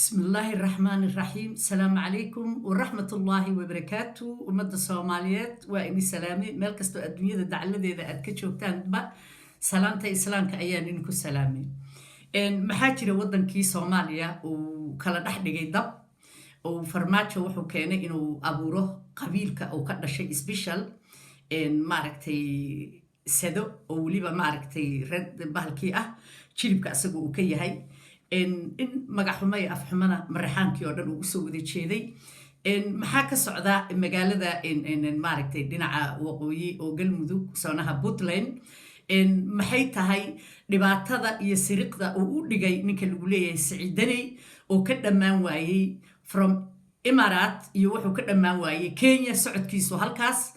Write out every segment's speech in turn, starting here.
Bismillaahi raxmaani raxiim. Asalaamu calaykum waraxmatullaahi wabarakaatu. Ummadda Soomaaliyeed waa ini salaamay meel kastoo adduunyada dacladeeda aad ka joogtaanba. Salaamta Islaamka ayaan idinku salaamay. Maxaa jira? Waddankii Soomaaliya uu kala dhex dhigay dab uu Farmaajo wuxuu keenay inuu abuuro qabiilka uu ka dhashay, special maaragtay Sado, oo weliba maaragtay red bahalkii ah, jilibka asaga uu ka yahay, in magaxxumo iyo afxumana Mareexaankii oo dhan uu usoo wada jeeday. Maxaa ka socda magaalada maaragtay dhinaca waqooyi oo Galmudug, soonaha Puntland? Maxay tahay dhibaatada iyo siriqda uu u dhigay ninka lagu leeyahay Siciid Deni oo ka dhammaan waayey from Imaaraat iyo wuxuu ka dhammaan waayey Kenya socodkiisu halkaas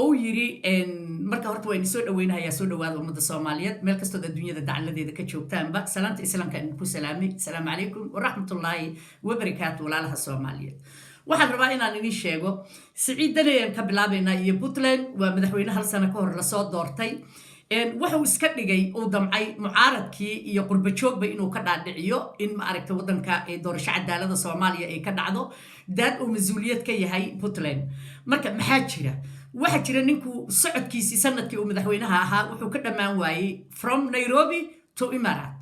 ou yiri? Marka horta waa idin soo dhaweynahayaa. Soo dhawaada ummadda Soomaaliyeed meel kastood adduunyada dacladeeda ka joogtaanba. Salaamta Islaamka idinku salaamay. Asalaamu calaykum waraxmatullaahi wabarakaatu. Walaalaha Soomaaliyeed, waxaan rabaa inaan idin sheego Siciid Deni ayaan ka bilaabaynaa iyo Puntland. Waa madaxweyne hal sano ka hor lasoo doortay. Wuxuu iska dhigay uu damcay mucaaradkii iyo qurbajoogba inuu ka dhaadhiciyo in maaragta waddanka doorasho cadaalada Soomaaliya ay ka dhacdo, daad uu mas-uuliyad ka yahay Puntland. Marka maxaa jira? Waxaa jira ninku socodkiisii sanadkii uu madaxweynaha ahaa wuxuu ka dhammaan waayey from Nairobi to Imarat.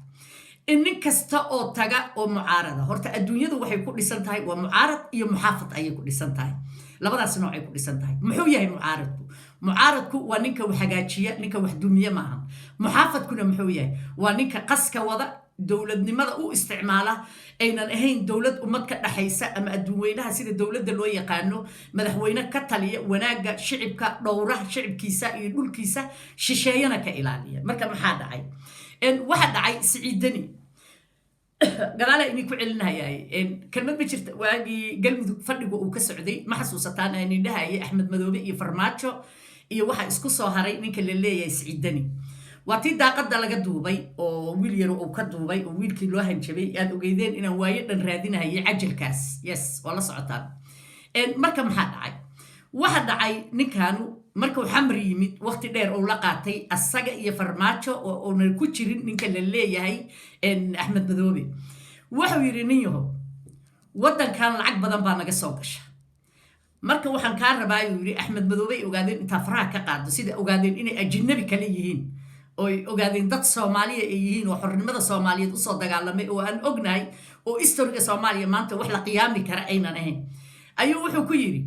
In nin kasta oo taga oo mucaarada, horta adduunyadu waxay ku dhisan tahay waa mucaarad iyo muxaafad ayay ku dhisan tahay, labadaas nooc ay ku dhisan tahay. Muxuu yahay mucaaradku? Mucaaradku waa ninka wax hagaajiya, ninka wax dumiye maahan. Muxaafadkuna muxuu yahay? Waa ninka qaska wada, dowladnimada u isticmaala aynan ahayn dowlad ummad ka dhaxaysa ama adduunweynaha sida dowladda loo yaqaano, madaxweyne ka taliya wanaagga shicibka, dhowraha shicibkiisa iyo dhulkiisa, shisheeyana ka ilaaliya. Marka maxaa dhacay? Waxa dhacay, Siciid Deni gadaala idin ku celinayay, kelmad ma jirta. Waagii Galmudug fadhigu uu ka socday, ma xasuusataan aan dhahayay Axmed Madoobe iyo Farmaajo iyo waxa isku soo haray ninka la leeyahay Siciid Deni? Waa tii daaqada laga duubay oo wiil yaro uu ka duubay oo wiilkii loo hanjabay. Aad ogeydeen inaan waayo dhan raadinahayay cajalkaas. Yes, waa la socotaan. Marka maxaa dhacay? Waxa dhacay, ninkaanu markuu Xamar yimid, waqti dheer uu la qaatay asaga iyo Farmaajo oo uunan ku jirin ninka la leeyahay Axmed Madoobe, wuxuu yidhi: "Nin yahow, waddankan lacag badan baa naga soo gasha. Marka waxaan kaa rabaa," yuu yidhi, Axmed Madoobe ay ogaadeen intaa faraha ka qaado, sida ogaadeen inay ajinabi kale yihiin, oy ogaadeen dad Soomaaliya ay yihiin oo xornimada Soomaaliyeed usoo dagaalamay oo aan ognahay oo history-ga Soomaaliya maanta wax la qiyaami kara aynan ahayn, ayuu wuxuu ku yidhi: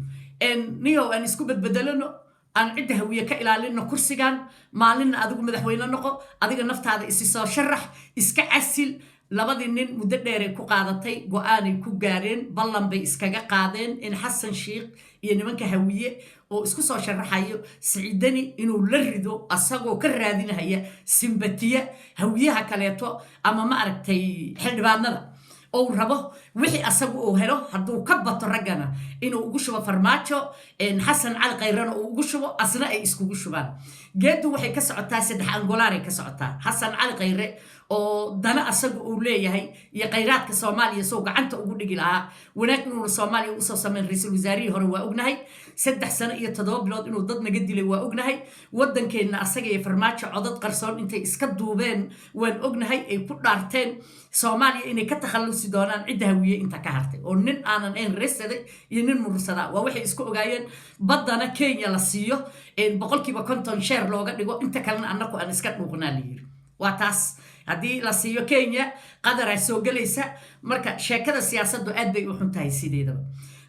"Niyow, aan isku badbedelano, aan cidda Hawiye ka ilaalino kursigan. Maalinna adigu madaxweyne noqo, adiga naftaada isi soo sharax, iska casil." Labadii nin muddo dheeray ku qaadatay, go-aanay ku gaareen, ballan bay iskaga qaadeen in Xasan Shiikh iyo nimanka Hawiye oo isku soo sharaxayo Siciid Deni inuu la rido, asagoo ka raadinahaya sympathy-ya Hawiyaha kaleeto ama ma aragtay xildhibaanada ou rabo. Wixii asagu uu helo hadduu ka bato raggana inuu ugu shubo Farmaajo, Xasan Cali Khayrana uu ugu shubo, asna ay iskugu shubaan. Geeddu waxay ka socotaa saddex angolaaray ka socotaa. Xasan Cali Khayre oo dana asagu uu leeyahay iyo khayraadka Soomaaliya soo gacanta ugu dhigi lahaa, wanaag inuuna Soomaaliya usoo sameyn ra-iisul wasaarihii hore waa ognahay. 3 sano iyo 7 bilood inuu dad naga dilay waa ognahay. Waddankeenna asaga iyo Farmaajo codad qarsoon intay iska duubeen waan ognahay, ay ku dhaarteen Soomaaliya inay ka takhallusi doonaan cidda Hawiye inta ka hartay oo nin aanan ahayn Resade iyo nin Murursada. Waa waxay isku ogaayeen. Baddana Kenya la siiyo, 50% share looga dhigo, inta kalena annaku aan iska dhuuqnaa la yiri. Waa taas. Haddii la siiyo Kenya, Qadaraa soo gelaysa. Marka sheekada siyaasaddu aad bay u xun tahay sideedaba.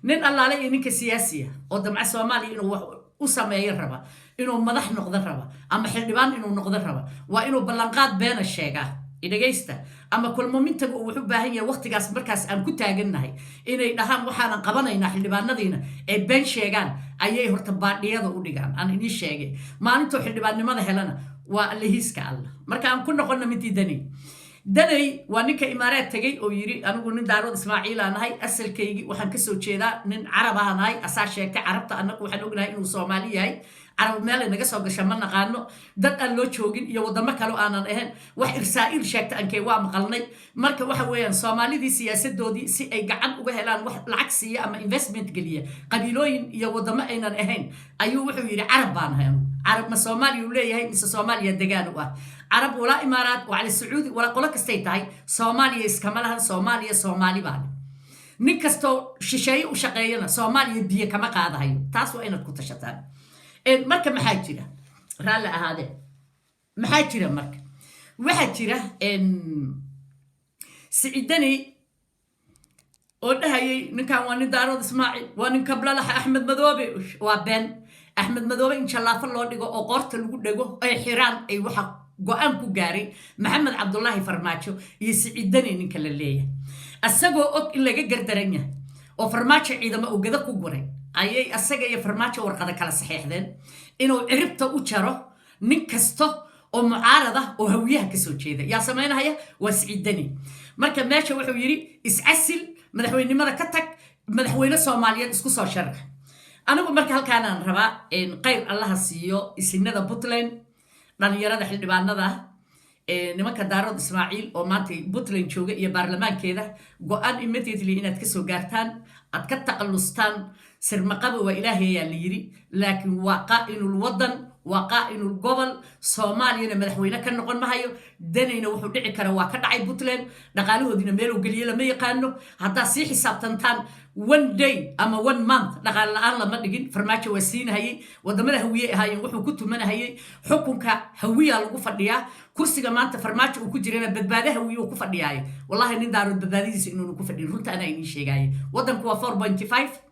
Nin allaale iyo ninka siyaasiya oo damca Soomaaliya inuu wax u sameeyo raba, inuu madax noqdo raba ama xildhibaan inuu noqdo raba, waa inuu ballanqaad beena sheegaa. Dhegaysta, ama kulmomintaga uu wuxu baahan yahay waqtigaas markaas aan ku taagannahay inay dhahaan waxaanan qabanaynaa, xildhibaanadiina ay been sheegaan ayay horta baadhiyada u dhigaan. Aan inii sheegay, maalintuu xildhibaannimada helana waa allahiiska Allah. Marka aan ku noqono midii Daney. Daney waa ninka Imaaraad tegey oo yiri: "Anigu nin Daarood Ismaaciil aan ahay, asalkaygii waxaan kasoo jeedaa nin Carab ahaan ahay." Asaa sheegtay Carabta. Annagu waxaan ognahay inuu Soomaali yahay. Carab meelay naga soo gasha ma naqaano, dad aan loo joogin iyo waddamo kale aanan ahayn. Wax Israa'iil sheegta ankee waa maqalnay. Marka waxa weeyaan, Soomaalidii siyaasadoodii si ay gacan uga helaan wax lacag siiya ama investment geliya qabiilooyin iyo waddamo aynan ahayn, ayuu wuxuu yidhi: "Carab baan ahay anugu." Carab ma Soomaaliya uu leeyahay mise Soomaaliya degaan u ah? Carab walaa Imaaraat walaa Sacuudi walaa qolo kastay tahay, Soomaaliya iskama lahan. Soomaaliya Soomaali baa leh. Nin kastoo shisheeye u shaqeeyana Soomaaliya biyo kama qaadahayo. Taas waa inaad ku tashataan. Marka maxaa jira? Raalli ahaadee, maxaa jira? Marka waxaa jira Siciidani oo dhahayay ninkan waa nin Daarood Ismaaciil, waa nin Kablalaxa Axmed Madoobe. Waa been. Axmed Madoobe in jallaafo loo dhigo oo qoorta lagu dhego ay xiraan ay waxa go-aan ku gaaray Maxamed Cabdulaahi Farmaajo iyo Siciidani. Ninka la leeyahay asagoo og in laga gardaran yahay oo Farmaajo ciidamo uu gada ku guray, ayay asaga iyo Farmaajo warqada kala saxeexdeen inuu ciribta u jaro nin kasta oo mucaarad ah oo Hawiyaha kasoo jeeda. Yaa samaynahaya? Waa Siciidani. Marka meesha wuxuu yidhi: "Iscasil, madaxweynenimada ka tag, madaxweyne Soomaaliyeed isku soo sharax." Anigu marka halkaanaan rabaa, qayr Allaha siiyo isinada Puntland, dhalinyarada xildhibaanada, nimanka Daarood Ismaaciil oo maanta Puntland jooga iyo baarlamaankeeda, go-aan immediately inaad kasoo gaartaan, aad ka taqallustaan. Sirmaqaba waa Ilaahay ayaa la yiri, laakiin waa qaa'inul wadan, waa qaa'inul gobol. Soomaaliyana madaxweyne ka noqon mahayo. Danayna wuxuu dhici kara waa ka dhacay Puntland, dhaqaalahoodiina meeluu geliye lama yaqaano. Haddaad sii xisaabtantaan, one day ama one month dhaqaale la-aan lama dhigin. Farmaajo waa siinahayey. Wadamada Hawiye ahaayeen wuxuu ku tumanahayey. Xukunka Hawiya lagu fadhiyaa. Kursiga maanta Farmaajo uu ku jirana badbaado Hawiye uu ku fadhiyaaye. Wallahi nin Daarood badbaadadiisa inuunu ku fadhin, runta anaa idiin sheegaaye. Waddanku waa 4.5.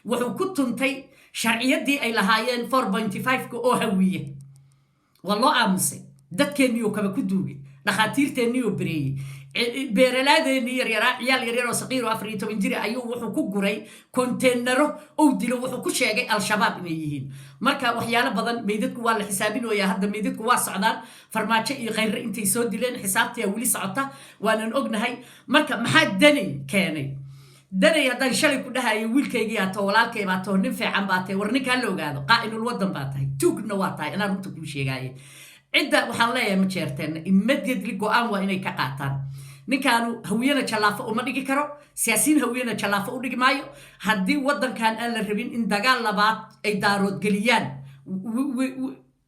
Wuxuu ku tuntay sharciyaddii ay lahaayeen 4.5-ka oo Hawiye. Waa loo aamusay. Dadkeenniyuu kaba ku duugay, dhakhaatiirteenniyuu bereeyey, beeralaadeenii yaryaraa, ciyaal yaryar oo saqiir oo 14 jir ayuu wuxuu ku guray konteenaro ou dilo, wuxuu ku sheegay Al-Shabaab inay yihiin. Marka waxyaalo badan, meydadku waa la xisaabinoyaa hadda, meydadku waa socdaan. Farmaajo iyo Khayre intay soo dileen xisaabtiyaa weli socota, waanan ognahay. Marka maxaa Danay keenay? Danay haddaan shalay ku dhahayo wiilkaygii aa too, walaalkay baa too, nin fiican baa tahay, war ninkaa la ogaado, qaa'inul wadan baa tahay, tuugna waa tahay. Anaa runta kuu sheegaaye. Cidda waxaan leeyahay ma jeerteen, immediately go-aan waa inay ka qaataan. Ninkaanu Hawiyena jallaafo uma dhigi karo, siyaasiyiin Hawiyena jallaafo u dhigi maayo. Haddii waddankan aan la rabin in dagaal labaad ay Daarood geliyaan,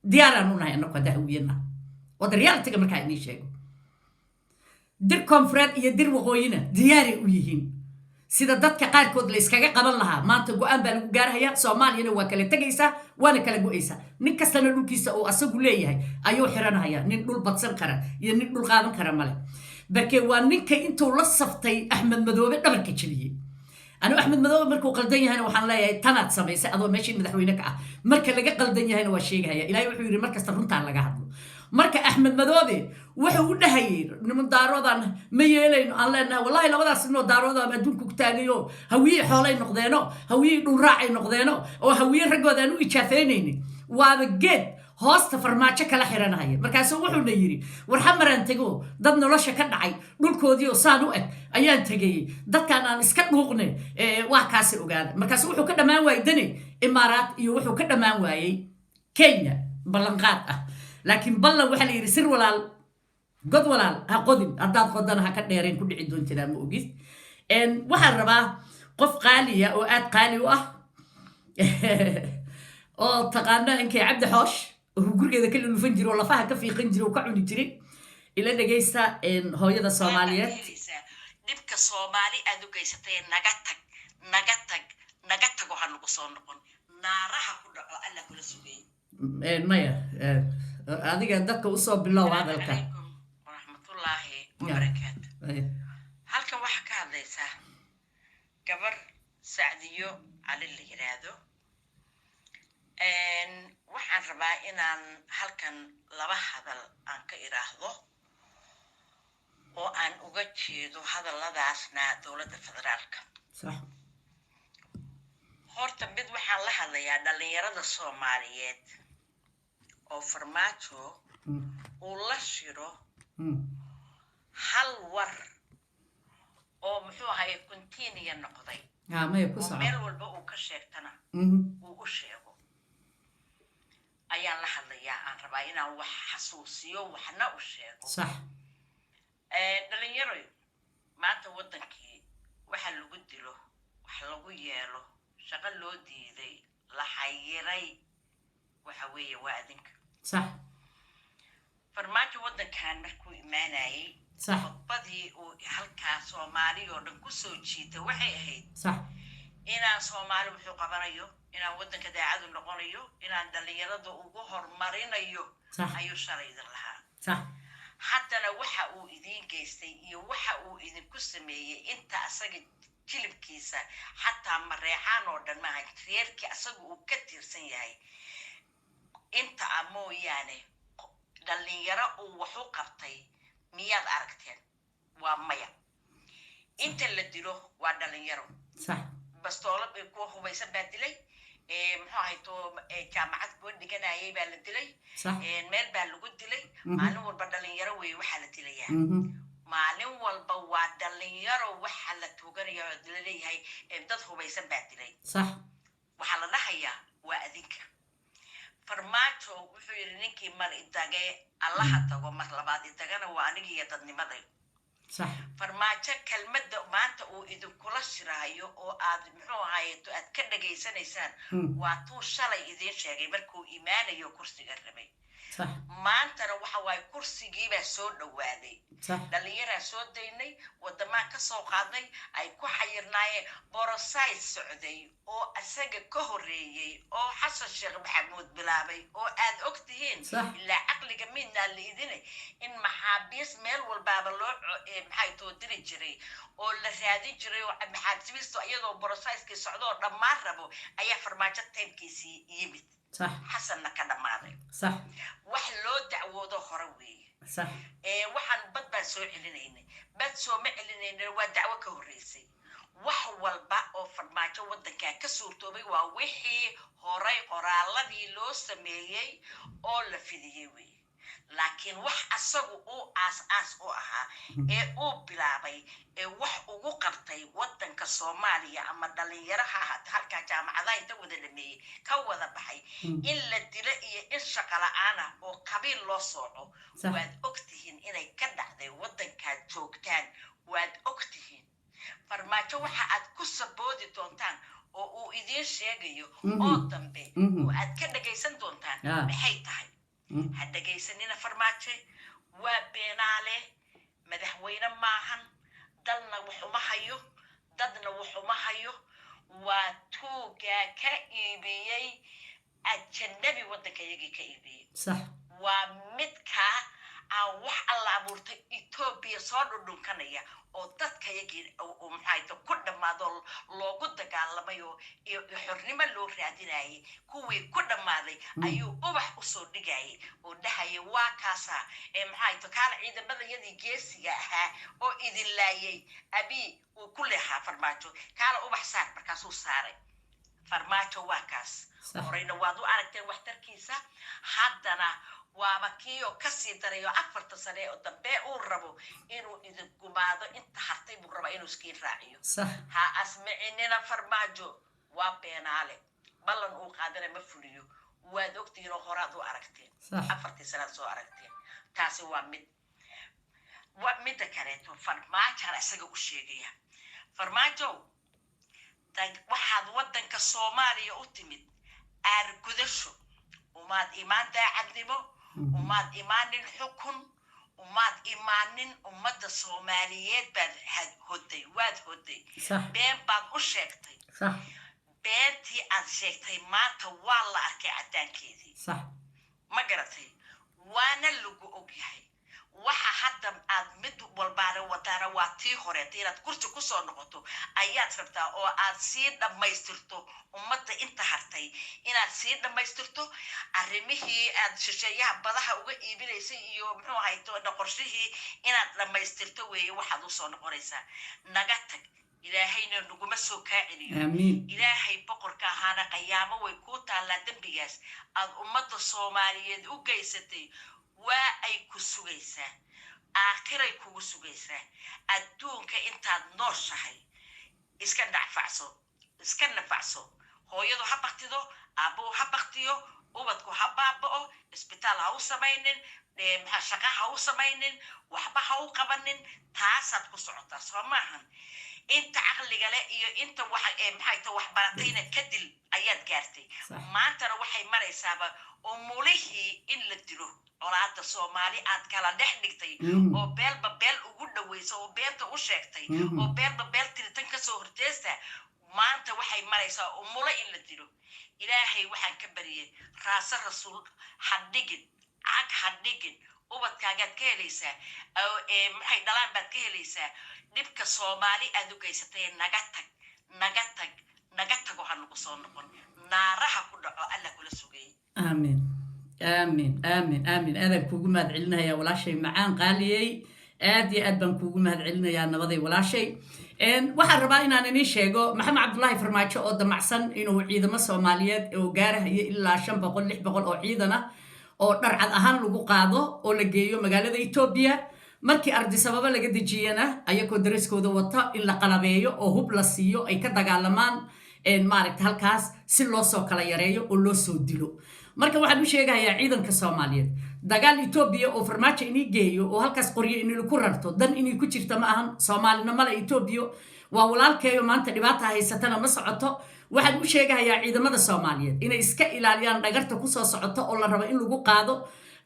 diyaaraan u nahay annagu hadda Hawiyena. Wada reality-ga markaa inii sheego, Dir Koonfureed iyo Dir Waqooyina diyaaray u yihiin sida dadka qaarkood la iskaga qaban lahaa. Maanta go-aan baa lagu gaarhayaa. Soomaaliyana waa kala tegaysaa, waana kala go-aysaa. Nin kastana dhulkiisa uu asagu leeyahay ayuu xiranhayaa. Nin dhul badsan kara iyo nin dhul qaadan kara male. Barke waa ninka intuu la saftay Axmed Madoobe dhabarka jebiyey. Anigu Axmed Madoobe markuu qaldan yahayna waxaan leeyahay tanaad samaysay adoo meeshii madaxweyne ka ah. Marka laga qaldan yahayna waa sheegahaya. Ilaahay wuxuu yidhi markasta runtaan laga hadlo. Marka Axmed Madoobe wuxuu u dhahayay niman Daaroodaan ma yeelayno aan leenahay. Wallahi labadaas ninoo Daaroodaan adduunka ku taagayo, Hawiye xoolay noqdeeno, Hawiye dhulraacay noqdeeno, oo Hawiye raggooda aan u ijaafeynaynin. Waaba geed hoosta Farmaajo kala xiranahaya. Markaasuu wuxuuna yidhi: "War Xamaraan tego, dad nolosha ka dhacay, dhulkoodii oo saan u eg ayaan tegayey, dadkaan aan iska dhuuqne." Waa kaasi ogaada. Markaasu wuxuu ka dhammaan waayey Dani Imaaraat iyo wuxuu ka dhammaan waayey Kenya ballanqaad ah. Laakiin ballan waxaa la yidhi: "Sir walaal, god walaal ha qodin, haddaad qodana ha ka dheerayn, ku dhici doontidaa ma ogid." Waxaan rabaa qof qaaliya oo aad qaali u ah oo taqaana inkay Cabdi Xoosh oo gurigeeda ka lulufan jiray oo lafaha ka fiiqan jiray oo ka cuni jiray. Ila dhegaysta hooyada Soomaaliyeed. Dhibka Soomaali aad u geysatay, naga tag, naga tag, naga tago, ha nagu soo noqon, naaraha ku dhaco, Alla kula sugay. Maya, adiga dadka usoo bilow hadalka. Calaykum waraxmatullaahi wabarakaatu. Halkan waxaa ka hadlaysaa gabar Sacdiyo Cali la yiraahdo. Waxaan rabaa inaan halkan laba hadal aan ka iraahdo oo aan uga jeedo hadalladaasna dowladda federaalka. Horta mid waxaan la hadlayaa dhalinyarada Soomaaliyeed oo Farmaajo uu la shiro hal war oo muxuu ahaye continue noqday maya ku oo soco meel walba uu ka sheegtana uu u sheego ayaan la hadlayaa. Aan rabaa inaan wax xasuusiyo, waxna u sheego. Dhalinyaroy, maanta waddankii waxa lagu dilo, wax lagu yeelo, shaqo loo diiday, la xayiray, waxa weeye waa adinka. Farmaajo waddankan markuu imaanayay Khudbadii uu halkaa Soomaali oo dhan kusoo jiitay waxay ahayd inaan Soomaali wuxuu qabanayo, inaan waddanka daacadu noqonayo, inaan dhallinyarada ugu horumarinayo ayuu shalay idin lahaa. Haddana waxa uu idiin geystay iyo waxa uu idinku sameeyey, inta asaga jilibkiisa, xataa Mareexaan oo dhan maaha, reerkii asaga uu ka tirsan yahay inta a mooyaane, dhallinyaro uu wax u qabtay miyaad aragteen? Waa maya. Inta la dilo waa dhalinyaro. Bastoolo bay kuwa hubaysan baa dilay. Muxuu ahayto, jaamacad kuwa dhiganayay baa la dilay. Meel baa lagu dilay. Maalin walba dhalinyaro weeye waxaa la dilayaa. Maalin walba waa dhalinyaro waxaa la tuuganaya oo laleeyahay dad hubaysan baa dilay. Waxaa la dhahayaa waa adinka. Farmaajo wuxuu yidhi, ninkii mar idage Allaha tago, mar labaad idagana waa anigiiyo dadnimaday. Farmaajo kelmadda maanta uu idinkula shiraayo oo aad, muxuu ahaayeto, aad ka dhagaysanaysaan waa tuu shalay idiin sheegay markuu imaanayo kursiga rabay. Maantana waxa waaye kursigiibaa soo dhowaaday. Dhallinyaraa soo daynay, wadamaan ka soo qaadnay ay ku xayirnaayeen process socday oo isaga ka horreeyey oo Xasan Sheekh Maxamuud bilaabay oo aad og tihiin. Ilaa caqliga midnaa la idine in maxaabiis meel walbaaba loo maxay too diri jiray oo la raadin jiray oo maxaabiistu iyadoo processkii socdo oo dhammaan rabo ayaa Farmaajo timekiisii yimid. Xasanna ka dhammaaday. Wax loo dacwoodo hore weeye. Waxaan bad baan soo celinaynay, bad sooma celinayna, waa dacwo ka horreysay. Wax walba oo Farmaajo waddankaa ka suurtoobay waa wixii horay qoraaladii loo sameeyey oo la fidiyey weeye, laakiin wax asagu uu aas aas u ahaa ee uu bilaabay ee wax ugu qabtay waddanka Soomaaliya ama dhalinyaraha ahaata halkaa jaamacadaha inta wada dhameeyey ka wada baxay in la dilo iyo in shaqo la-aan ah oo qabiil loo sooco. Waad og tihiin inay ka dhacday waddankaad joogtaan, waad og tihiin. Farmaajo waxa aad ku saboodi doontaan oo uu idiin sheegayo oo dambe oo aad ka dhagaysan doontaan maxay tahay? Ha dhagaysanina Farmaajo, waa beenaale, madaxweyne maahan, dalna wax uma hayo, dadna wax uma hayo. Waa tuugaa ka iibiyey ajanabi waddanka iyagii ka iibiyey. Waa midkaa aan wax Alla abuurtay Etoobiya soo dhudhunkanaya oo dadka yagii maxaa ku dhammaado loogu dagaalamay oo iyo xornimo loo raadinayay, kuwii ku dhammaaday ayuu ubax usoo dhigayay oo dhahaya waa kaasaa ee maxaa kaala ciidamadayadii geesiga ahaa oo idin laayay. Abii uu ku leexaa Farmaajo, kaala ubax saar, markaasuu saaray. Farmaajo waa kaas. Horeyna waad u aragteen waxtarkiisa, haddana waaba kii oo kasii darayo 4ta sane oo dambe uu rabo inuu idin gumaado. Inta hartay buu rabaa inuu iskiin raaciyo. Ha asmicinina Farmaajo, waa beenaale, ballan uu qaadana ma fuliyo. Waad ogtihiin oo horaad u aragteen. 4tii sanaad soo aragteen. Taasi waa mid. Wa midda kaleeto, Farmaajaan isaga u sheegaya: Farmaajow, waxaad waddanka Soomaaliya u timid aargudasho, umaad imaan daacadnimo, umaad imaanin xukun, umaad imaanin. Ummadda Soomaaliyeed baad hoday, waad hoday. Been baad u sheegtay. Beentii aad sheegtay maanta waa la arkay caddaankeedii. Ma garatay? Waana lagu ogyahay. Waxa hadda aad mid walbaana wadaana waa tii horeeta inaad kursi kusoo noqoto ayaad rabtaa oo aad sii dhammaystirto ummadda inta hartay, inaad sii dhammaystirto arrimihii aad shisheeyaha badaha uga iibinaysay iyo muxuu ahayto qorshihii inaad dhammaystirto weeye waxaad usoo noqonaysaa. Naga tag, Ilaahayna naguma soo kaa celiyo. Aamiin. Ilaahay boqorka ahaana qayaamo way kuu taallaa. Dembigaas aad ummadda Soomaaliyeed u geysatay waa ay ku sugaysaa, aakhiray kugu sugaysaa. Adduunka intaad nooshahay iska dhacfacso, iska nafacso. Hooyadu ha baktido, aabbuhu ha baktiyo, ubadku ha baaba'o, isbitaal ha u samaynin, maxaa shaqa ha u samaynin, waxba ha u qabanin. Taasaad ku socotaa, soo maahan? Inta caqliga leh iyo inta waxa maxay ta wax baratayna ka dil ayaad gaartay. Maantana waxay maraysaaba umulihii in la dilo. Colaada Soomaali aad kala dhex dhigtay oo beelba beel ugu dhawaysa oo beenta u sheegtay oo beelba beel tiritan kasoo horjeesta, maanta waxay maraysaa umulo in la dilo. Ilaahay waxaan ka bariyay, raase rasuul ha dhigin, cag ha dhigin. Ubadkaagaad ka helaysaa oo, maxay dhalaan baad ka helaysaa dhibka Soomaali aad u geysatay. Naga tag, naga tag, naga tago, ha nagu soo noqon. Naaraha ku dhaco, Alla kula sugayay. Aamin, aamin, aamin, aamin. Aadaan kuugu mahad celinayaa, walaashay macaan qaaliyey. Aad iyo aad baan kuugu mahad celinayaa, nabaday walaashay. Waxaan rabaa inaan inii sheego Maxamed Cabdulaahi Farmaajo oo damacsan inuu ciidamo Soomaaliyeed oo gaarahayo ilaa 500, 600 oo ciidan ah oo dharcad ahaan lagu qaado oo la geeyo magaalada Etoobiya. Markii Ardisababo laga dejiyana, ayagoo dareskooda wata in la qalabeeyo oo hub la siiyo, ay ka dagaalamaan maaragta halkaas, si loo soo kala yareeyo oo loo soo dilo. Marka waxaan u sheegayaa ciidanka Soomaaliyeed, dagaal Etoobiya oo Farmaajo inii geeyo oo halkaas qoryo inii ku rarto, dan inay ku jirta ma ahan. Soomaalina male Etoobiya, waa walaalkeeyo maanta dhibaata haysatana ma socoto. Waxaan u sheegahayaa ciidamada Soomaaliyeed inay iska ilaaliyaan dhagarta kusoo socoto oo la rabo in lagu qaado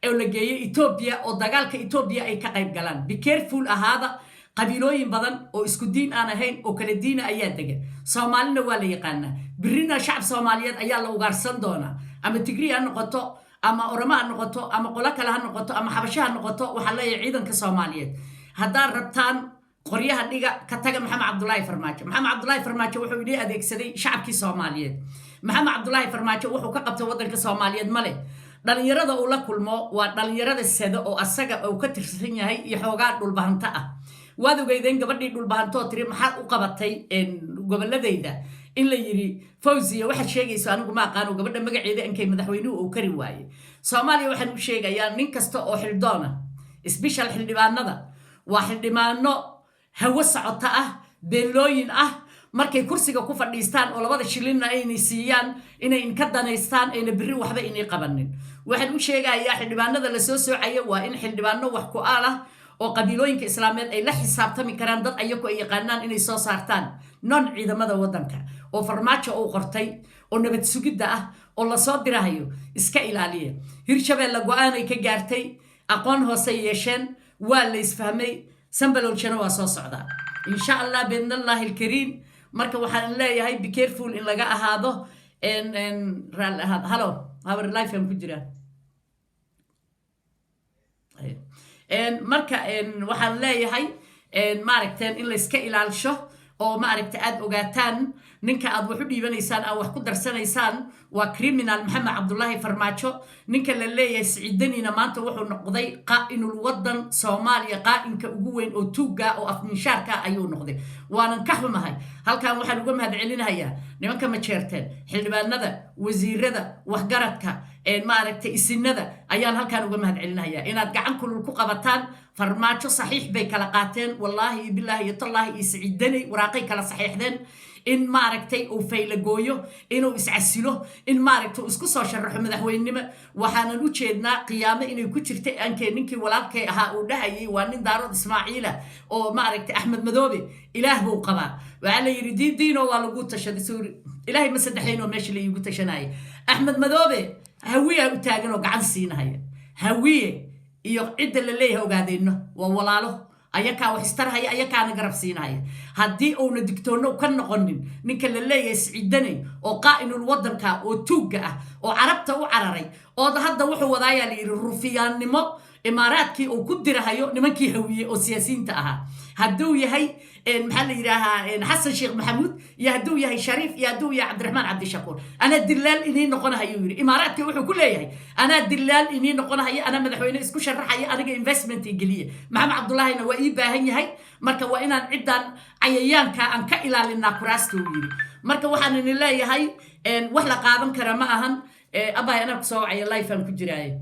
oo la geeyo Etoobiya oo dagaalka Etoobiya ay ka qayb galaan. Be careful ahaada. Qabiilooyin badan oo isku diin aan ahayn oo kala diina ayaa dega. Soomaalina waa la yaqaanaa. Birina shacab Soomaaliyeed ayaa la ugaarsan doonaa, ama Tigri ha noqoto, ama Oromo ha noqoto, ama qolo kale ha noqoto, ama Xabasho ha noqoto. Waxaa leeyahay ciidanka Soomaaliyeed, haddaad rabtaan qoryaha dhiga, ka taga Maxamed Cabdulaahi Farmaajo. Maxamed Cabdulaahi Farmaajo wuxuu inii adeegsaday shacabkii Soomaaliyeed. Maxamed Cabdulaahi Farmaajo wuxuu ka qabtay waddanka Soomaaliyeed male. Dhalinyarada uu la kulmo waa dhalinyarada sada oo asaga uu ka tirsan yahay iyo xoogaa Dhulbahanto ah. Waad ogeydeen gabadhii Dhulbahantoo tiri, "Maxaad u qabatay gobolladayda?" in la yiri, "Fawziya, waxaad sheegayso anigu ma aqaano." Gabadha magaceeda inkay madaxweynuhu uu kari waayey. Soomaaliya waxaan u sheegayaa nin kasta oo xildoona, special xildhibaanada, waa xildhibaano hawo socoto ah, beenlooyin ah. Markay kursiga ku fadhiistaan oo labada shilinna aynay siiyaan, inay inka danaystaan, ayna berri waxba inay qabanin. Waxaan u sheegayaa xildhibaanada lasoo soocaya, waa in xildhibaano wax ku aal ah oo qabiilooyinka Islaameed ay la xisaabtami karaan, dad ayaku ay yaqaanaan inay soo saartaan, non ciidamada waddanka oo Farmaajo uu qortay oo nabad sugidda ah oo lasoo dirahayo iska ilaaliya. Hirshabeelle go-aanay ka gaartay, aqoon hoose yeesheen, waa la isfahmay. Sambalolshana waa soo socdaa, insha Allah, biidnallaahi alkariim. Marka waxaan leeyahay, be careful in laga ahaado, raalli ahaado. Hello habar, live aan ku jiraa. Marka waxaan leeyahay, maaragteen, in layska ilaalsho oo maaragta aad ogaataan ninka aad wax u dhiibanaysaan, aad wax ku darsanaysaan, waa criminal Maxamed Cabdulaahi Farmaajo. Ninka la leeyahay Siciidanina maanta wuxuu noqday qaa'inul waddan Soomaaliya, qaa'inka ugu weyn oo tuugga oo afminshaarka ayuu noqday. Waanan ka xumahay. Halkan waxaan uga mahad celinayaa nimanka Majeerteen, xildhibaanada, wasiirada, waxgaradka, maaragtay, isinada ayaan halkan uga mahad celinayaa inaad gacan kulul ku qabataan Farmaajo. Saxiix bay kala qaateen, wallaahi iyo bilaahi iyo tallaahi, iyo Siciidanay waraaqay kala saxiixdeen in maaragtay uu faylagooyo, inuu iscasilo, in maaragtay uu isku soo sharaxo madaxweynenimo. Waxaanan u jeednaa qiyaamo inay ku jirtay ankee ninkii walaalkay ahaa uu dhahayay, waa nin Daarood Ismaaciila oo maaragtay Axmed Madoobe, Ilaah buu qabaa. Waxaa la yidhi, "Diindiino waa lagu tashaday." Suuri, Ilaahay ma saddexaynoo meesha la iigu tashanaya. Axmed Madoobe Hawiyaa u taagan oo gacan siinahaya. Hawiye iyo cidda la leeyahay ogaadeenno waa walaalo, ayakaa wax istarhaya, ayakaana garab siinahaya. Haddii uuna digtoonno ka noqonin ninka la leeyahay Siciidaney oo qaa'inul waddanka oo tuugga ah oo Carabta u cararay, oo hadda wuxuu wadaayaa la yidhi rufiyaannimo Imaaraadkii uu ku dirahayo nimankii Hawiye oo siyaasiyiinta ahaa, hadduu yahay maxaa la yidhaahaa Xasan Sheekh Maxamuud, iyo hadduu yahay Shariif, iyo hadduu yahay Cabdiraxmaan Cabdishakuur, "Anaa dilaal inii noqonahayuu yidhi. Imaaraadkii wuxuu ku leeyahay, "Anaa dilaal inii noqonahaya, anaa madaxweyne isku sharaxaya, aniga investment geliya. Maxamed Cabdullaahina waa ii baahan yahay, marka waa inaan ciddan cayayaanka aan ka ilaalinaa kuraasta," uu yidhi. Marka waxaan idin leeyahay, wax la qaadan kara ma ahan. Abay, anaa kusoo wacaya, live aan ku jiraaye.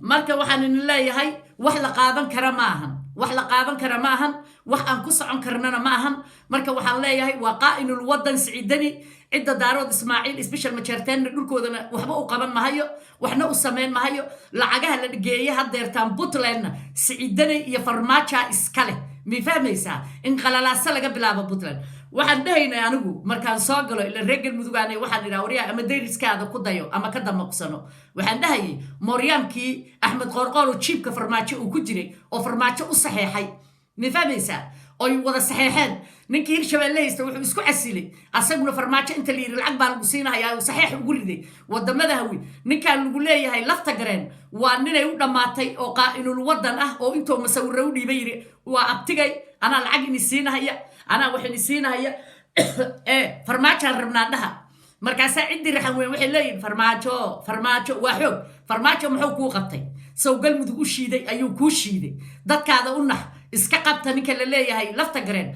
Marka waxaan idin leeyahay, wax la qaadan kara ma ahan, wax la qaadan kara ma ahan, wax aan ku socon karnana ma ahan. Marka waxaan leeyahay, waa qaa'inul waddan Siciidani. Cidda Daarood Ismaaciil, special Majeerteenna, dhulkoodana waxba u qaban mahayo, waxna u samayn mahayo. Lacagaha la geeye haddeertaan Puntlandna Siciidani iyo Farmaaja iska leh. Mi fahmaysaa in qalalaaso laga bilaabo Puntland? Waxaan dhahaynay anigu markaan soo galo ila reer Galmudugaanay, waxaan idhaha, waryaa, ama dayriskaada ku dayo ama ka damaqsano. Waxaan dhahayay mooryaankii Axmed Qoorqoor oo jiibka Farmaajo uu ku jiray oo Farmaajo u saxeexay, ma fahmaysaa, oy wada saxeexeen. Ninkii Hirshabelle haysta wuxuu isku casilay asaguna Farmaajo inta la yidhi lacag baa lagu siinahayaa uu saxeex ugu riday wadamada Hawi. Ninkaan lagu leeyahay Lafta Gareen waa ninay u dhammaatay oo qaa'inul wadan ah, oo intuu masawiro u dhiibay yidhi, "Waa abtigay, anaa lacag ini siinahaya, anaa wax ini siinahaya, ee Farmaajaan rabnaa dhaha." Markaasaa ciddii Raxan Weyn waxay leeyihin, "Farmaajo, Farmaajo waa xoog." Farmaajo muxuu kuu qabtay? Sow Galmudug u shiiday ayuu kuu shiiday. Dadkaada u nax, iska qabta ninka la leeyahay Lafta Gareen.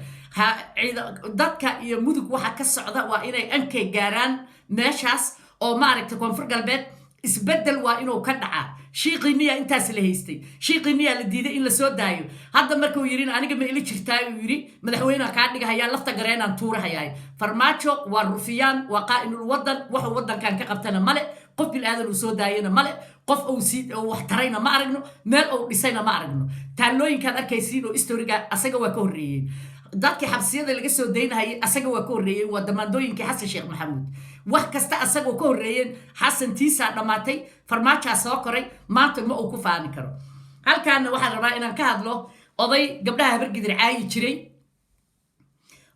Dadka iyo Mudug waxa ka socda waa inay ankay gaaraan meeshaas oo maaragtay Koonfur Galbeed isbeddel waa inuu ka dhacaa. Shiiqii miyaa intaas la haystay? Shiiqii miyaa la diiday in la soo daayo? Hadda markuu yidhi, "Aniga ma ila jirtaa?" uu yidhi, "Madaxweyneha kaa dhigahayaa, Lafta Gareenaan tuurahayaa." Farmaajo waa rufiyaan, waa qaa'inul wadan. Wuxuu wadankan ka qabtana male, qof bil aadan uu soo daayana male, qof uu sii wax tarayna ma aragno, meel uu dhisayna ma aragno. Taallooyinkaad arkaysiin oo istoriga asaga waa ka horreeyeen. Dadkii xabsiyada laga soo daynahayay asaga waa ka horreeyeen. Waa damaandooyinkii Xasan Sheekh Maxamuud. Wax kasta asagoo ka horreeyeen. Xasan tiisaa dhammaatay, Farmaajaa soo koray. Maanta ma uu ku faani karo. Halkaana waxaan rabaa inaan ka hadlo oday gabdhaha Habargidir caayi jiray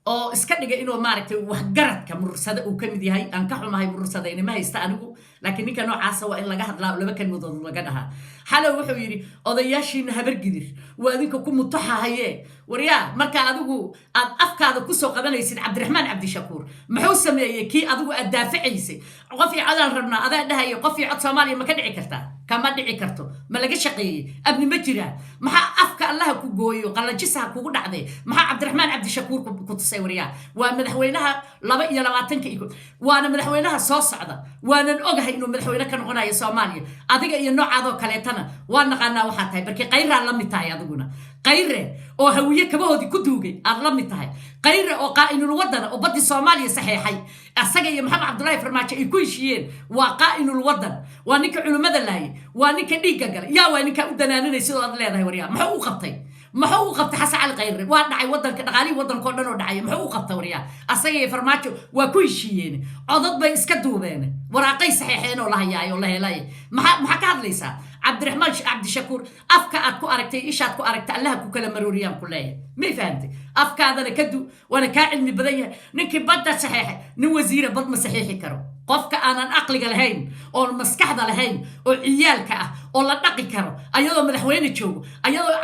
oo iska dhigay inuu maaragtay waxgaradka Murursade uu ka mid yahay. Aan ka xumahay, Murursade inima haysta anigu, laakiin ninka noocaasa waa in laga hadlaa oo laba kelmadood laga dhahaa. Xalow wuxuu yidhi, "Odayaashiina Habargidir waa adinka ku mutuxahaye." Waryaa, marka adigu aad afkaada kusoo qabanaysid Cabdiraxmaan Cabdishakuur, muxuu sameeyey kii adigu aad daafacaysay? "Qof iyo codaan rabnaa," adaa dhahaya. Qof iyo cod Soomaaliya ma ka dhici kartaa? Kama dhici karto. Ma laga shaqeeyey? Amni ma jiraa? Maxaa afka Allaha ku gooyo, qallajisaha kugu dhacday? Maxaa Cabdiraxmaan Cabdishakuur ku tusay? Waryaa, waa madaxweynaha 22-ka, waana madaxweynaha soo socda, waanan ogahay inuu madaxweyne ka noqonayo Soomaaliya. Adiga iyo noocaadoo kaleetana waa naqaanaa waxaa tahay. Barkii Qayraa la mid tahay adiguna, Qayre oo Hawiye kabahoodii ku duugay aad la mid tahay, Qayre oo qaa'inul wadana oo baddii Soomaaliya saxeexay, asaga iyo Maxamed Cabdullaahi Farmaajo ay ku heshiiyeen. Waa qaa'inul wadan, waa ninka culimmada laayay, waa ninka dhiigga galay. Yaa waa ninkaa u danaaninay sidoo aad leedahay? Waryaa, muxuu u qabtay? Muxuu u qabtay Xasan Cali Khayre? Waa dhacay wadanka, dhaqaalihii waddanka o dhan oo dhacay. Muxuu u qabtay? Waryaa, asaga iyo Farmaajo waa ku heshiiyeen, codad bay iska duubeen, waraaqay saxeexeen oo la hayaay oo la helay. Maxaa ka hadlaysaa? Cabdiraxmaan Cabdishakuur afka aad ku aragtay, ishaad ku aragtay, Allaha ku kala marooriyaan ku leeyahay. May fahantay? Afkaadana ka du, waana kaa cilmi badan yahay. Ninkii badda saxeexay, nin wasiira bad ma saxiixi karo. Qofka aanan aqliga lahayn oon maskaxda lahayn oo ciyaalka ah oo la dhaqi karo, ayadoo madaxweyne joogo, ayadoo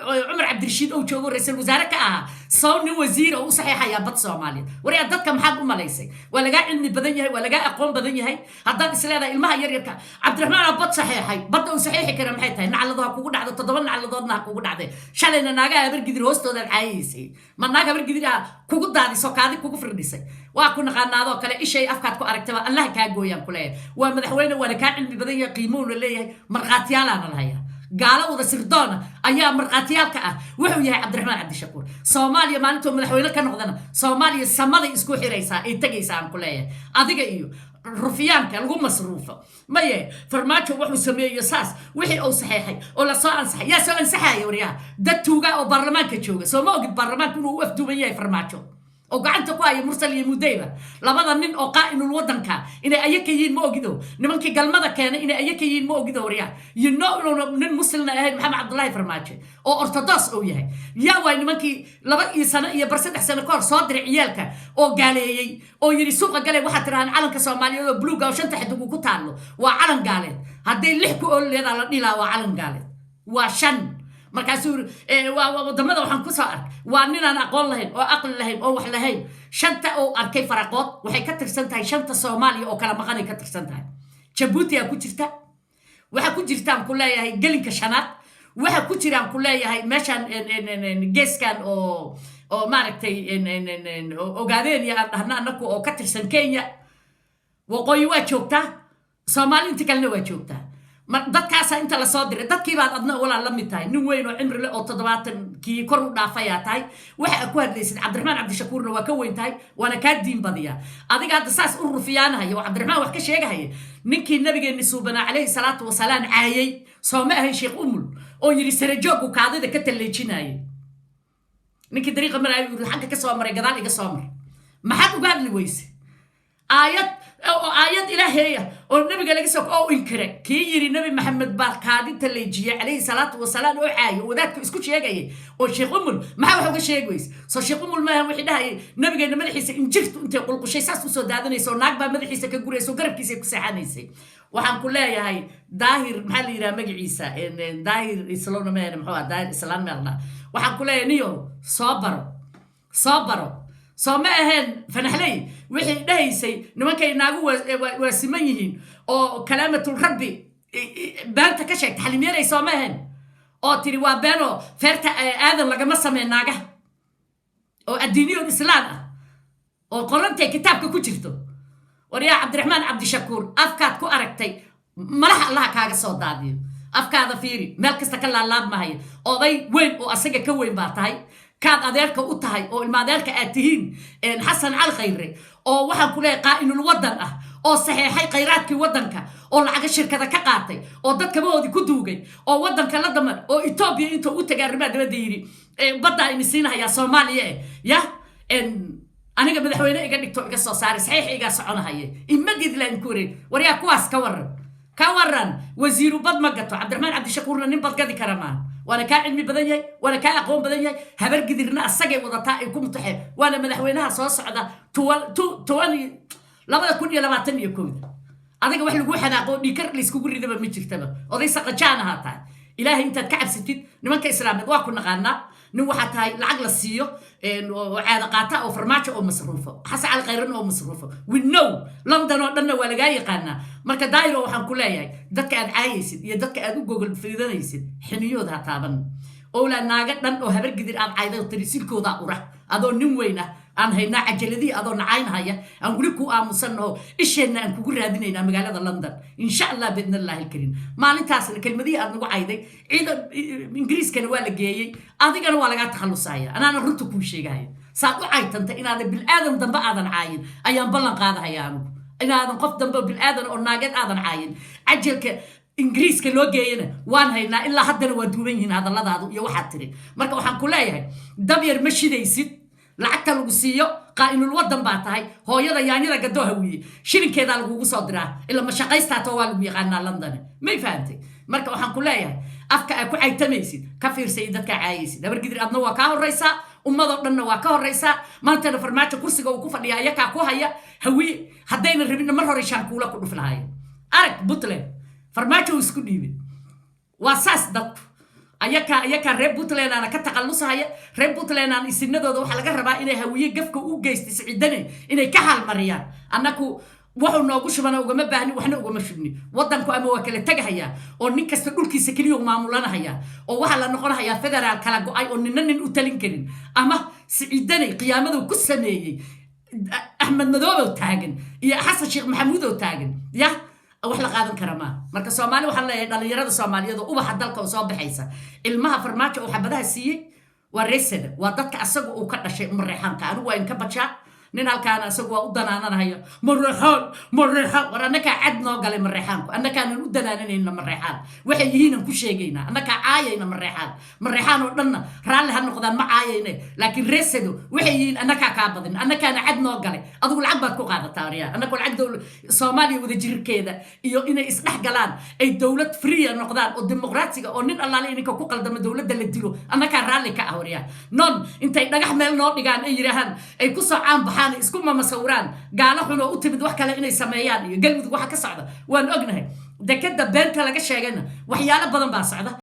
Cumar Cabdirashiid uu joogo, ra-iisul wasaare ka ahaa, saw nin wasiir oo u saxiixayaa bad Soomaaliyeed? Waryaa, dadka maxaad u malaysay? Waa lagaa cilmi badan yahay, waa lagaa aqoon badan yahay. Haddaad isleedahay ilmaha yaryarka Cabdiraxmaan bad saxiixay, badda uu saxiixi kara maxay tahay? Naclado ha kugu dhacdo, toddoba nacladoodna ha kugu dhacday. Shalayna naagaha Habargidir hoostoodaad caayaysay. Ma naag Habargidir ah kugu daadiso, kaadi kugu firdhisay? Waa ku naqaanaadoo kale. Ishay afkaad ku aragtaba Allaha kaa gooyaan ku leeyahay. Waa madaxweyne, waana kaa cilmi badan yahay, qiimuhuna leeyahay, markhaatiyaalaana lahayaa. Gaalo wada sirdoona ayaa markhaatiyaalka ah wuxuu yahay Cabdiraxmaan Cabdishakuur. Soomaaliya maalintuu madaxweyne ka noqdana, Soomaaliya samaday isku xiraysaa ay tegaysaa aan ku leeyahay. Adiga iyo rufiyaanka lagu masruufo maye. Farmaajo wuxuu sameeyo saas, wixii uu saxeexay oo lasoo ansaxay, yaa soo ansaxaya? Waryaha, dad tuuga oo baarlamaanka jooga. Soo ma ogid baarlamaanka inuu u afduuban yahay Farmaajo oo gacanta ku haya Mursal iyo Mudayba, labada nin oo qaa'inul waddanka inay ayaka yihiin? Ma ogido nimankii galmada keenay inay ayaka yihiin? Ma ogido? Waryaa, you know inuuna nin muslimna ahayn Maxamed Cabdullaahi Farmaajo oo orthodox uu yahay. Yaa waay nimankii 2 iyo sano iyo bar 3 sano ka hor soo diray ciyaalka oo gaaleeyey oo yidhi, "Suuqa gale, waxaad tirahaan calanka Soomaaliyeed oo buluuga oo shanta xidig ku taallo waa calan gaaleed"? Hadday lix ku ool leedaa la dhilaa, waa calan gaaleed, waa shan. Markaasuu yiri, waa wadamada waxaan kusoo ark. Waa ninaan aqoon lahayn oo aqli lahayn oo wax lahayn. Shanta oo arkay faraqood waxay ka tirsan tahay shanta Soomaaliya oo kala maqanay ka tirsan tahay. Jabuuti aa ku jirta, waxaa ku jirtaan ku leeyahay gelinka shanaad, waxa ku jiraan ku leeyahay meeshaan geeskan oo maaragtay Ogaadeen iyo aan dhahno annaku oo ka tirsan Kenya. Waqooyi waa joogtaa, Soomaali inta kalena waa joogtaa. Dadkaasaa inta lasoo diray, dadkiibaad adna walaal la mid tahay. Nin weyn oo cimri leh oo 70-kii kor u dhaafayaa tahay. Waxa aad ku hadlaysid Cabdiraxmaan Cabdishakuurna waa ka weyn tahay, waana kaa diin badiyaa. Adiga hadda saas u rufiyaanahaya oo Cabdiraxmaan wax ka sheegahaya, ninkii nabigeenni suubanaa calayhi salaatu wasalaam caayay soo ma ahayn Sheekh Umul oo yidhi sarajooggu kaadida ka talleejinayay? Ninkii dariiqa maraayo yiri, xagga ka soo maray, gadaal iga soo mar. Maxaad uga hadli weyse aayad oo aayad ilaaheeya oo nabiga laga soo oo inkiray, kii yiri Nabi Maxamed baa kaadinta leejiyey calayhi salaatu wasalaam, oo caayo wadaadku isku sheegayay oo Sheekh Umul? Maxaa wax uga sheegi weyse? Soo Sheekh Umul maaha wixii dhahayay nabigeena madaxiisa injirtu intay qulqushay saas usoo daadanaysa oo naag baa madaxiisa ka guraysa oo garabkiisa ku seexanaysay? Waxaan ku leeyahay Daahir, maxaa la yidhaha magaciisa, Daahir Islowna meen, muxuu ah, Daahir Islaan meelna. Waxaan ku leeyahay, niyow, soo baro, soo baro. Soo ma aheen Fanaxley wixii dhahaysay nimankay naagu waa siman yihiin oo kalaamatul rabbi beenta ka sheegta? Xalimyaray soo ma aheen oo tiri waa beenoo feerta aadan lagama sameen naagaha, oo addiiniyood islaan ah oo qorantay kitaabka ku jirto? Waryaa Cabdiraxmaan Cabdishakuur, afkaad ku aragtay malaha Allaha kaaga soo daadiyo. Afkaada fiiri, meel kasta ka laalaabmahaya. Oday weyn oo asaga ka weyn baa tahay, kaad adeerka u tahay oo ilma adeerka aad tihiin, Xasan Cali Khayre, oo waxaan ku leeyahay qaa'inul waddan ah, oo saxeexay khayraadkii waddanka, oo lacaga shirkada ka qaatay, oo dadkabahoodii ku duugay, oo waddanka la daman, oo Etoobiya intuu u tagay arrimaha dabadda yidhi, baddaa ini siinahayaa Soomaaliya eh ya aniga madaxweyne iga dhigto, iga soo saaray, saxiix igaa soconahaye imadid laan ku wareeg. Waryaa, kuwaas ka waran, ka waran? Wasiiru bad ma gato. Cabdiraxmaan Cabdishakuurna nin bad gadi kara maaha. Waana kaa cilmi badan yahay, waana kaa aqoon badan yahay. Habar Gidirna asagay wadataa ay ku mutaxeen, waana madaxweynaha soo socda 2021-da. Adiga wax lagu xanaaqo, dhiikar layskugu ridaba ma jirtaba. Oday saqajaan ahaa tahay. Ilaahay intaad ka cabsatid, nimanka islaameed waa ku naqaanaa. Nin waxaa tahay lacag la siiyo oo caada qaata oo Farmaajo oo masruufo, Xasan Cali Khayran oo masruufo. We know, London oo dhanna waa lagaa yaqaanaa. Marka Daayiro, waxaan ku leeyahay, dadka aad caayaysid iyo dadka aad u gogol fiidanaysid xiniyooda ha taaban. Owlaa naaga dhan oo Habar Gidir aad cayday oo tiri silkoodaa ura, adoo nin weyn ah, aan haynaa cajaladihii adoo nacaynhaya, aan weli kuu aamusannaho, isheenna aan kugu raadinaynaa magaalada London, insha Allah, biidn Allahi alkariim. Maalintaasna kelmadihii aad nagu cayday, ciidan Ingiriiskana waa la geeyey, adigana waa lagaa takhallusaya. Anaana runta kuu sheegahaya, saad u caytanta inaadan bilaadan dambe aadan caayin ayaan ballan qaadahaya anigu, inaadan qof dambe oo bilaadan oo naageed aadan caayin. Cajalka Ingiriiska loo geeyana waan haynaa, ilaa haddana waa duuban yihiin hadalladaadu iyo waxaad tiri. Marka waxaan ku leeyahay, dab yar ma shidaysid lacagta lagu siiyo. Qaa'inul waddan baa tahay. Hooyada yaanyada gadoo Hawiye shilinkeedaa lagugu soo diraa, ila mashaqaystaato waa lagu yaqaanaa London. May fahantay? Marka waxaan ku leeyahay, afka aad ku caytamaysid ka fiirsay, dadkaa caayaysid. Habargidir adna waa kaa horraysaa, ummadoo dhanna waa ka horraysaa. Maantana Farmaajo kursiga uu ku fadhiya ayakaa ku haya. Hawiye haddayna rabinna mar hore shaankuula ku dhuf lahaayeen. Arag Puntland, Farmaajo uu isku dhiibay. Waa saas dadku. Ayakaa reer Puntland aana ka takhallusahaya. Reer Puntland aan isinadooda waxaa laga rabaa inay Hawiye gafka u geystay Siciidane inay ka halmariyaan. Annaku wuxuu noogu shubana ugama baahni, waxna ugama shubni. Waddanku ama waa kala tegahayaa oo nin kasta dhulkiisa keliya u maamulanahaya, oo waxaa la noqonahayaa federaal kala go-ay oo nina nin u talin karin, ama Siciidane qiyaamadu ku sameeyey Axmed Madoobow taagan iyo Xasan Sheekh Maxamuudow taagan ya wax la qaadan kara maaha. Marka Soomaali waxaan leeyahay, dhalinyarada Soomaaliyeed oo ubaxa dalka oo soo baxaysa, ilmaha Farmaajo oo xabadaha siiyey waa reesada, waa dadka asaga uu ka dhashay Mareexaanka. Anigu waa inka bajaa nin halkaana asagu waa u danaananahaya Mareexaan, Mareexaan. War annakaa cad noo galay Mareexaanku, annakaanan u danaananayna Mareexaan, waxay yihiinan ku sheegaynaa. Annakaa caayayna Mareexaan. Mareexaan oo dhanna raalli ha noqdaan, ma caayayne, laakiin reesado waxay yihiin annakaa kaa badin, annakaana cad noo galay. Adigu lacag baad ku qaadataa. Aryaa, annagoo lacag dowla Soomaaliya wada jirkeeda iyo inay isdhex galaan, ay dowlad free ah noqdaan oo dimuqraatiga, oo nin allaale ininka ku qaldamo dowladda la dilo, annakaa raalli ka ah. Waryaa, non intay dhagax meel noo dhigaan ay yidhaahaan, ay ku soo caan baxaan, isku mamasawiraan, gaalo xun oo u timid wax kale inay sameeyaan. Iyo Galmudug waxa ka socda waan ognahay. Dekeda beenta laga sheegayna waxyaalo badan baa socda.